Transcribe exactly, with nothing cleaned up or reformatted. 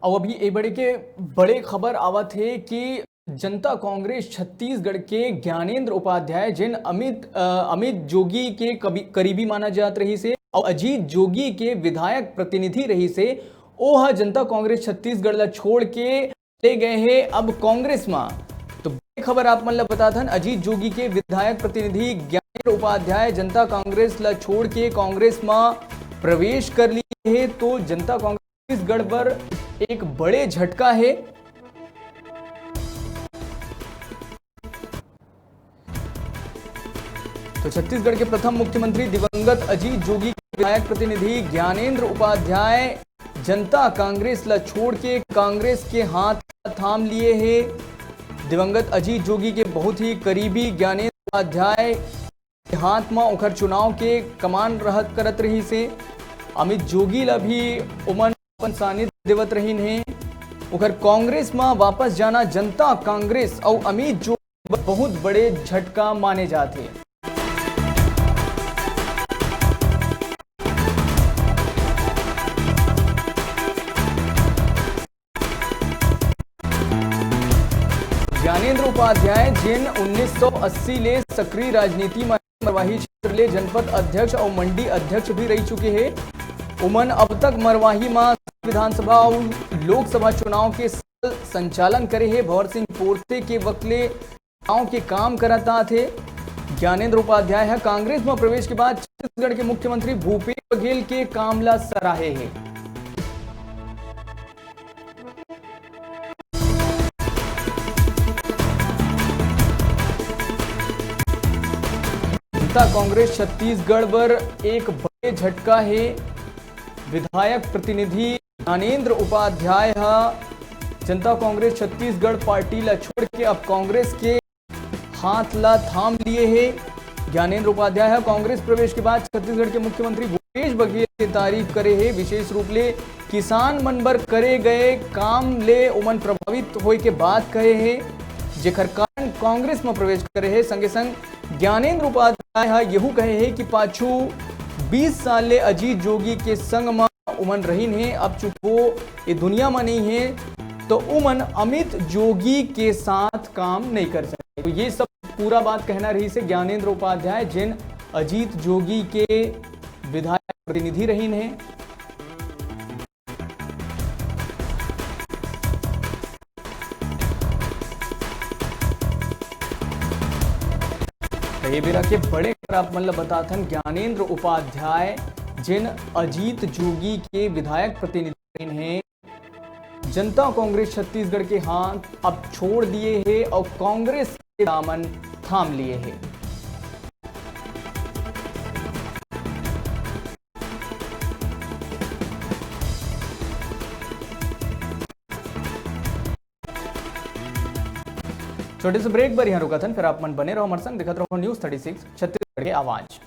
अउ अभी ए बड़े के बड़े खबर आवत हे कि जनता कांग्रेस छत्तीसगढ़ के ज्ञानेंद्र उपाध्याय, जिन अमित, अ, अमित जोगी के कभी, करीबी माना जात रहिस हे अउ अजीत जोगी के विधायक प्रतिनिधि रहिस हे, ओ ह जनता कांग्रेस छत्तीसगढ़ ला छोड़ के चले गए हे अब कांग्रेस मा। तो बड़े खबर आप मन ला बतात हन, अजीत जोगी के विधायक प्रतिनिधि ज्ञानेंद्र उपाध्याय जनता कांग्रेस ला छोड़ के कांग्रेस मा प्रवेश कर लिए हे। तो जनता कांग्रेस छत्तीसगढ़ बर एक बड़े झटका हे। तो छत्तीसगढ़ के प्रथम मुख्यमंत्री दिवंगत अजीत जोगी के विधायक प्रतिनिधि ज्ञानेंद्र उपाध्याय जनता कांग्रेस ला छोड़ के कांग्रेस के हाथ ला थाम लिए हे। दिवंगत अजीत जोगी के बहुत ही करीबी ज्ञानेंद्र उपाध्याय के हाथ म ओखर चुनाव के कमान रहत करत रहिस हे। अमित जोगी ला भी ओमन अपन सानिध्य देवत रहिन हे। ओखर कांग्रेस म वापस जाना जनता कांग्रेस अउ अमित जोगी बर बहुत बड़े झटका माने जात हे। ज्ञानेंद्र उपाध्याय, जिन उन्नीस सौ अस्सी ले सक्रिय राजनीति म मरवाही क्षेत्र ले जनपद अध्यक्ष अउ मंडी अध्यक्ष भी रह चुके हे, उमन अब तक मरवाही म विधानसभा अउ लोकसभा चुनाव के सफल संचालन करे हे। भंवर सिंह पोरते के वक्त ले चुनाव के काम करत आत हे। ज्ञानेंद्र उपाध्याय ह कांग्रेस म प्रवेश के बाद छत्तीसगढ़ के मुख्यमंत्री भूपेश बघेल के काम ला सराहे हे। जनता कांग्रेस छत्तीसगढ़ बर एक बड़े झटका हे। विधायक प्रतिनिधि ज्ञानेंद्र उपाध्याय ह जनता कांग्रेस छत्तीसगढ़ पार्टी ला छोड़ के अब कांग्रेस के हाथ ला थाम लिए हे। ज्ञानेंद्र उपाध्याय ह कांग्रेस प्रवेश के बाद छत्तीसगढ़ के मुख्यमंत्री भूपेश बघेल के तारीफ करे हे। विशेष रूप ले किसान मन बर करे गए काम ले ओमन प्रभावित होए के बात कहे हे, जेकर कारण कांग्रेस म प्रवेश करे हे। संगे संग ज्ञानेंद्र उपाध्याय ह यहू कहे हे कि पाछू बीस साल ले अजीत जोगी के संग म ओमन रहिन हे, अब चूंकि वो ये दुनिया म नहीं हे, तो उमन अमित जोगी के साथ काम नहीं कर सके। तो ये सब पूरा बात कहना रहिस हे ज्ञानेंद्र उपाध्याय, जिन अजीत जोगी के विधायक प्रतिनिधि रहिन हे। तो ये बेरा के बड़े खबर आप मन ल बतात हन, ज्ञानेंद्र उपाध्याय, जिन अजीत जोगी के विधायक प्रतिनिधि रहिन हे, जनता कांग्रेस छत्तीसगढ़ के हाथ अब छोड़ दिए हे अउ कांग्रेस के दामन थाम लिए हे। छोटे से ब्रेक बर यहाँ रुकत हन, फिर आप मन बने रहो हमर संग, देखत रहो न्यूज़ थर्टी सिक्स छत्तीसगढ़ के आवाज।